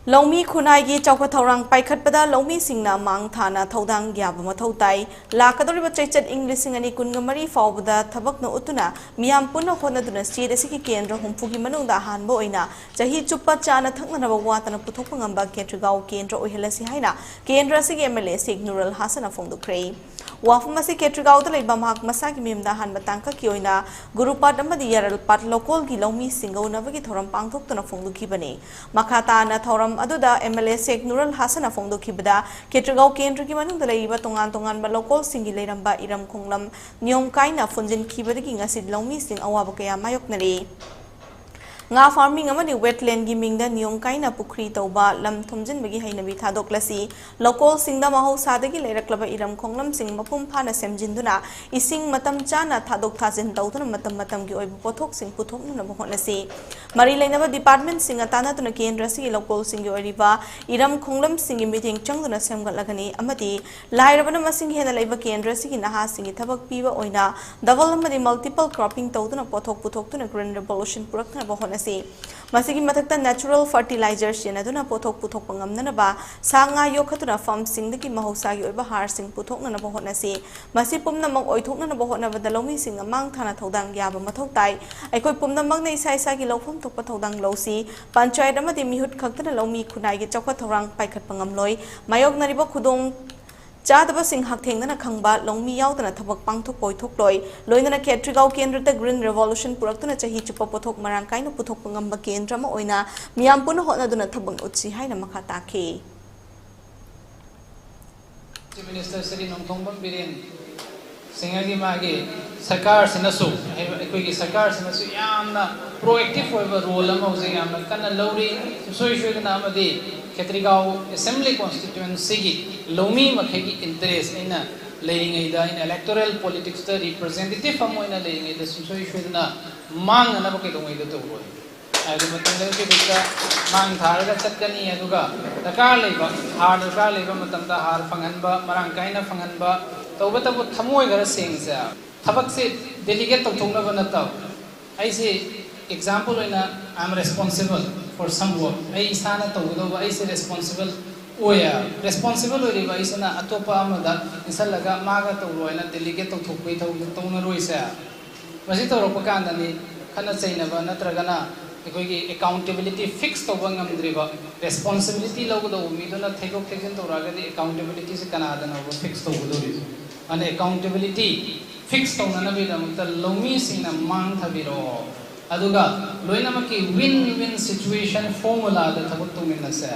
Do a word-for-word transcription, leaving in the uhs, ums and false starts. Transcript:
ꯂꯧꯃꯤ ꯈꯨꯟꯅꯥꯏꯒꯤ ꯆꯥꯎꯈꯠ ꯊꯧꯔꯥꯡ ꯄꯥꯏꯈꯠꯄꯗ ꯂꯧꯃꯤꯁꯤꯡꯅ ꯃꯥꯡ ꯊꯥꯅ ꯊꯧꯗꯥꯡ ꯌꯥꯕ ꯃꯊꯧ ꯇꯥꯏ꯫ ꯂꯥꯛꯀꯗꯧꯔꯤꯕ ꯆꯩꯆꯠ ꯏꯪ ꯂꯤꯁꯤꯡ ꯑꯅꯤ ꯀꯨꯟꯒ ꯃꯔꯤ ꯐꯥꯎꯕꯗ ꯊꯕꯛꯅ ꯎꯠꯇꯨꯅ ꯃꯤꯌꯥꯝ ꯄꯨꯟꯅ ꯍꯣꯠꯅꯗꯨꯅ ꯁ꯭ꯇꯦꯠ ꯑꯁꯤꯒꯤ ꯀꯦꯟꯗ꯭ꯔ ꯍꯨꯝꯐꯨꯒꯤ ꯃꯅꯨꯡꯗ ꯑꯍꯥꯟꯕ ꯑꯣꯏꯅ ꯆꯍꯤ ꯆꯨꯞꯄ ꯆꯥꯅ ꯊꯛꯅꯅꯕ ꯋꯥꯠꯇꯅ ꯄꯨꯊꯣꯛꯄ ꯉꯝꯕ ꯈꯦꯇ꯭ꯔꯤꯒꯥꯎ ꯀꯦꯟꯗ꯭ꯔ ꯑꯣꯏꯍꯜꯂꯁꯤ ꯍꯥꯏꯅ ꯀꯦꯟꯗ꯭ꯔ ꯑꯁꯤꯒꯤ ꯑꯦꯝ ꯑꯦꯜ ꯑꯦ ꯁꯦꯈ ꯅꯨꯔꯨꯜ ꯍꯥꯁꯟꯅ ꯐꯣꯡꯗꯣꯛꯈ꯭ꯔꯦ꯫ ꯋꯥꯐꯝ ꯑꯁꯤ ꯈꯦꯇ꯭ꯔꯤꯒꯥꯎꯗ ꯂꯩꯕ ꯃꯍꯥꯛ ꯃꯁꯥꯒꯤ ꯃꯌꯨꯝꯗ ꯑꯍꯥꯟꯕ ꯇꯥꯡꯀꯛꯀꯤ ꯑꯣꯏꯅ ꯒꯨꯔꯨꯄꯥꯠ ꯑꯃꯗꯤ ꯌꯥꯔꯜꯄꯥꯠ ꯂꯧꯀꯣꯜꯒꯤ ꯂꯧꯃꯤꯁꯤꯡꯒ ꯎꯅꯕꯒꯤ ꯊꯧꯔꯝ ꯄꯥꯡꯊꯣꯛꯇꯨꯅ ꯐꯣꯡꯗꯣꯛꯈꯤꯕꯅꯤ꯫ ꯃꯈꯥ ꯇꯥꯅ ꯊꯧꯔꯝ ꯑꯗꯨꯗ ꯑꯦꯝ ꯑꯦꯜ ꯑꯦ ꯁꯦꯈ ꯅꯨꯔꯨꯜ ꯍꯥꯁꯟꯅ ꯐꯣꯡꯗꯣꯛꯈꯤꯕꯗ, ꯈꯦꯇ꯭ꯔꯤꯒꯥꯎ ꯀꯦꯟꯗ꯭ꯔꯒꯤ ꯃꯅꯨꯡꯗ ꯂꯩꯔꯤꯕ ꯇꯣꯉꯥꯟ ꯇꯣꯉꯥꯟꯕ ꯂꯧꯀꯣꯜꯁꯤꯡꯒꯤ ꯂꯩꯔꯝꯕ ꯏꯔꯝ ꯈꯣꯡꯂꯝ ꯅꯤꯌꯣꯝ ꯀꯥꯏꯅ ꯐꯨꯟꯖꯤꯟꯈꯤꯕꯗꯒꯤ ꯉꯁꯤ ꯂꯧꯃꯤꯁꯤꯡ ꯑꯋꯥꯕ ꯀꯌꯥ ꯃꯥꯌꯣꯛꯅꯔꯤ꯫ ꯉꯥ ꯐꯥꯔꯃꯤꯡ ꯑꯃꯗꯤ ꯋꯦꯠꯂꯦꯟꯒꯤ ꯃꯤꯡꯗ ꯅꯤꯌꯣꯝ ꯀꯥꯏꯅ ꯄꯨꯈ꯭ꯔꯤ ꯇꯧꯕ, ꯂꯝ ꯊꯨꯝꯖꯤꯟꯕꯒꯤ ꯍꯩꯅꯕꯤ ꯊꯥꯗꯣꯛꯂꯁꯤ, ꯂꯧꯀꯣꯜꯁꯤꯡꯗ ꯃꯍꯧꯁꯥꯗꯒꯤ ꯂꯩꯔꯛꯂꯕ ꯏꯔꯝ ꯈꯣꯡꯂꯝꯁꯤꯡ ꯃꯄꯨꯡ ꯐꯥꯅ ꯁꯦꯝꯖꯤꯟꯗꯨꯅ ꯏꯁꯤꯡ ꯃꯇꯝ ꯆꯥꯅ ꯊꯥꯗꯣꯛ ꯊꯥꯖꯤꯟ ꯇꯧꯗꯨꯅ ꯃꯇꯝ ꯃꯇꯝꯒꯤ ꯑꯣꯏꯕ ꯄꯣꯠꯊꯣꯛꯁꯤꯡ ꯄꯨꯊꯣꯛꯅꯅꯕ ꯍꯣꯠꯅꯁꯤ꯫ ꯃꯔꯤ ꯂꯩꯅꯕ ꯗꯤꯄꯥꯔꯠꯃꯦꯟꯠꯁꯤꯡꯒ ꯇꯥꯟꯅꯗꯨꯅ ꯀꯦꯟꯗ꯭ꯔ ꯑꯁꯤꯒꯤ ꯂꯧꯀꯣꯜꯁꯤꯡꯒꯤ ꯑꯣꯏꯔꯤꯕ ꯏꯔꯝ ꯈꯣꯡꯂꯝꯁꯤꯡꯒꯤ ꯃꯤꯠꯌꯦꯡ ꯆꯪꯗꯨꯅ ꯁꯦꯝꯒꯠꯂꯒꯅꯤ ꯑꯃꯗꯤ ꯂꯥꯏꯔꯕꯅ ꯃꯁꯤꯡ ꯍꯦꯟꯅ ꯂꯩꯕ ꯀꯦꯟꯗ꯭ꯔ ꯑꯁꯤꯒꯤ ꯅꯍꯥꯁꯤꯡꯒꯤ ꯊꯕꯛ ꯄꯤꯕ ꯑꯣꯏꯅ ꯗꯕꯜ ꯑꯃꯗꯤ ꯃꯜꯇꯤꯄꯜ ꯀ꯭ꯔꯣꯞꯄꯤꯡ ꯇꯧꯗꯨꯅ ꯄꯣꯠꯊꯣꯛ ꯄꯨꯊꯣꯛꯇꯨꯅ ꯒ꯭ꯔꯤꯟ ꯔꯤꯚꯣꯂꯨꯁꯟ ꯄꯨꯔꯛꯅꯕ ꯍꯣꯠꯅꯁꯤ꯫ ꯃꯁꯤꯒꯤ ꯃꯊꯛꯇ ꯅꯦꯆꯔꯦꯜ ꯐꯔꯇꯤꯂꯥꯏꯖꯔ ꯁꯤꯖꯤꯟꯅꯗꯨꯅ ꯄꯣꯠꯊꯣꯛ ꯄꯨꯊꯣꯛꯄ ꯉꯝꯅꯅꯕ ꯁꯥ ꯉꯥ ꯌꯣꯛꯈꯠꯇꯨꯅ ꯐꯥꯔꯝꯁꯤꯡꯗꯒꯤ ꯃꯍꯧꯁꯥꯒꯤ ꯑꯣꯏꯕ ꯍꯥꯔꯁꯤꯡ ꯄꯨꯊꯣꯛꯅꯅꯕ ꯍꯣꯠꯅꯁꯤ꯫ ꯃꯁꯤ ꯄꯨꯝꯅꯃꯛ ꯑꯣꯏꯊꯣꯛꯅꯅꯕ ꯍꯣꯠꯅꯕꯗ ꯂꯧꯃꯤꯁꯤꯡꯅ ꯃꯥꯡ ꯊꯥꯅ ꯊꯧꯗꯥꯡ ꯌꯥꯕ ꯃꯊꯧ ꯇꯥꯏ꯫ ꯑꯩꯈꯣꯏ ꯄꯨꯝꯅꯃꯛꯅ ꯏꯁꯥ ꯏꯁꯥꯒꯤ ꯂꯧꯐꯝ ꯊꯣꯛꯄ ꯊꯧꯗꯥꯡ ꯂꯧꯁꯤ꯫ ꯄꯟꯆꯥꯌꯠ ꯑꯃꯗꯤ ꯃꯤꯍꯨꯠ ꯈꯛꯇꯅ ꯂꯧꯃꯤ ꯈꯨꯟꯅꯥꯏꯒꯤ ꯆꯥꯎꯈꯠ ꯊꯧꯔꯥꯡ ꯄꯥꯏꯈꯠꯄ ꯉꯝꯂꯣꯏ꯫ ꯃꯥꯌꯣꯛꯅꯔꯤꯕ ꯈꯨꯗꯣꯡ ꯆꯥꯗꯕꯁꯤꯡ ꯍꯛꯊꯦꯡꯅꯅ ꯈꯪꯕ, ꯂꯧꯃꯤ ꯌꯥꯎꯗꯅ ꯊꯕꯛ ꯄꯥꯡꯊꯣꯛꯄ ꯑꯣꯏꯊꯣꯛꯂꯣꯏ꯫ ꯂꯣꯏꯅꯅ ꯈꯦꯇ꯭ꯔꯤꯒꯥꯎ ꯀꯦꯟꯗ꯭ꯔꯗ ꯒ꯭ꯔꯤꯟ ꯔꯦꯚꯣꯂꯨꯁꯟ ꯄꯨꯔꯛꯇꯨꯅ ꯆꯍꯤ ꯆꯨꯞꯄ ꯄꯣꯠꯊꯣꯛ ꯃꯔꯥꯡ ꯀꯥꯏꯅ ꯄꯨꯊꯣꯛꯄ ꯉꯝꯕ ꯀꯦꯟꯗ꯭ꯔ ꯑꯃ ꯑꯣꯏꯅ ꯃꯤꯌꯥꯝ ꯄꯨꯟꯅ ꯍꯣꯠꯅꯗꯨꯅ ꯊꯕꯛ ꯎꯠꯁꯤ ꯍꯥꯏꯅ ꯃꯈꯥ ꯇꯥꯈꯤ꯫ Chief Minister Shri Nongthombam Biren ꯁꯤꯡꯍꯒꯤ ꯃꯥꯒꯤ ꯁꯔꯀꯥꯔꯁꯤꯅꯁꯨ, ꯑꯩꯈꯣꯏꯒꯤ ꯁꯔꯀꯥꯔꯁꯤꯅꯁꯨ ꯌꯥꯝꯅ ꯄ꯭ꯔꯣꯑꯦꯛꯇꯤꯚ ꯑꯣꯏꯕ ꯔꯣꯜ ꯑꯃ ꯍꯧꯖꯤꯛ ꯌꯥꯝꯅ ꯀꯟꯅ ꯂꯧꯔꯤ꯫ ꯁꯨꯡꯁꯣꯏ ꯁꯣꯏꯗꯅ ꯑꯃꯗꯤ ꯈꯦꯇ꯭ꯔꯤꯒꯥꯎ ꯑꯦꯁꯦꯝꯕ꯭ꯂꯤ ꯀꯣꯟꯁꯇꯤꯇ꯭ꯋꯦꯟꯁꯤꯒꯤ ꯂꯧꯃꯤ ꯃꯈꯩꯒꯤ ꯏꯟꯇꯔꯦꯁ ꯑꯩꯅ ꯂꯩꯔꯤꯉꯩꯗ, ꯑꯩꯅ ꯏꯂꯦꯛꯇꯣꯔꯦꯜ ꯄꯣꯂꯤꯇꯤꯛꯁꯇ ꯔꯤꯄ꯭ꯔꯖꯦꯟꯇꯦꯇꯤꯚ ꯑꯃ ꯑꯣꯏꯅ ꯂꯩꯔꯤꯉꯩꯗ ꯁꯨꯡꯁꯣꯏ ꯁꯣꯏꯗꯅ ꯃꯥꯡꯅꯅꯕ ꯀꯩꯗꯧꯉꯩꯗ ꯇꯧꯔꯣꯏ꯫ ꯍꯥꯏꯗꯤ ꯃꯇꯝ ꯂꯦꯟꯐꯝꯒꯤꯗꯃꯛꯇ ꯃꯥꯡ ꯊꯥꯔꯒ ꯆꯠꯀꯅꯤ꯫ ꯑꯗꯨꯒ ꯗꯔꯀꯥꯔ ꯂꯩꯕ, ꯍꯥꯔ ꯗꯔꯀꯥꯔ ꯂꯩꯕ ꯃꯇꯝꯗ ꯍꯥꯔ ꯐꯪꯍꯟꯕ, ꯃꯔꯥꯡ ꯀꯥꯏꯅ ꯐꯪꯍꯟꯕ, ꯇꯧꯕꯇꯕꯨ ꯊꯃꯣꯏ ꯈꯔ ꯁꯦꯡꯁꯦ꯫ ꯊꯕꯛꯁꯦ ꯗꯦꯂꯤꯒꯦꯠ ꯇꯧꯊꯣꯛꯅꯕ ꯅꯠꯇꯕ, ꯑꯩꯁꯦ ꯑꯦꯛꯖꯥꯝꯄꯜ ꯑꯣꯏꯅ, I am responsible꯫ For some work ꯑꯩ ꯏꯁꯥꯅ ꯇꯧꯒꯗꯧꯕ ꯑꯩꯁꯦ ꯔꯦꯁꯄꯣꯟꯁꯤꯕꯜ ꯑꯣꯏꯌꯦ꯫ ꯔꯦꯁꯄꯣꯟꯁꯤꯕꯜ ꯑꯣꯏꯔꯤꯕ ꯑꯩꯁꯤꯅ ꯑꯇꯣꯞꯄ ꯑꯃꯗ ꯏꯟꯁꯜꯂꯒ ꯃꯥꯒ ꯇꯧꯔꯣ ꯍꯥꯏꯅ ꯗꯦꯂꯤꯒꯦꯠ ꯇꯧꯊꯣꯛꯄꯒꯤ ꯊꯕꯛ ꯇꯧꯅꯔꯣꯏꯁꯦ꯫ ꯃꯁꯤ ꯇꯧꯔꯛꯄ ꯀꯥꯟꯗꯅꯤ ꯈꯠꯅ ꯆꯩꯅꯕ ꯅꯠꯇ꯭ꯔꯒꯅ ꯑꯩꯈꯣꯏꯒꯤ ꯑꯦꯀꯥꯎꯟꯇꯦꯕꯤꯂꯤꯇꯤ ꯐꯤꯛꯁ ꯇꯧꯕ ꯉꯝꯗ꯭ꯔꯤꯕ, ꯔꯦꯁꯄꯣꯟꯁꯤꯕꯤꯂꯤꯇꯤ ꯂꯧꯒꯗꯧꯕ ꯃꯤꯗꯨꯅ ꯊꯩꯗꯣꯛ ꯊꯩꯖꯤꯟ ꯇꯧꯔꯛꯑꯒꯗꯤ ꯑꯦꯀꯥꯎꯟꯇꯦꯕꯤꯂꯤꯇꯤꯁꯦ ꯀꯅꯥꯗꯅꯣꯕ ꯐꯤꯛꯁ ꯇꯧꯒꯗꯧꯔꯤꯕ? ꯑꯗꯨꯅ ꯑꯦꯀꯥꯎꯟꯇꯦꯕꯤꯂꯤꯇꯤ ꯐꯤꯛꯁ ꯇꯧꯅꯅꯕꯒꯤꯗꯃꯛꯇ ꯂꯧꯃꯤꯁꯤꯡꯅ ꯃꯥꯡ ꯊꯥꯕꯤꯔꯛꯑꯣ, ꯑꯗꯨꯒ ꯂꯣꯏꯅꯃꯛꯀꯤ ꯋꯤꯟ ꯋꯤꯟ ꯁꯤꯆꯨꯋꯦꯁꯟ ꯐꯣꯔꯃꯨꯂꯥꯗ ꯊꯕꯛ ꯇꯧꯃꯤꯟꯅꯁꯦ꯫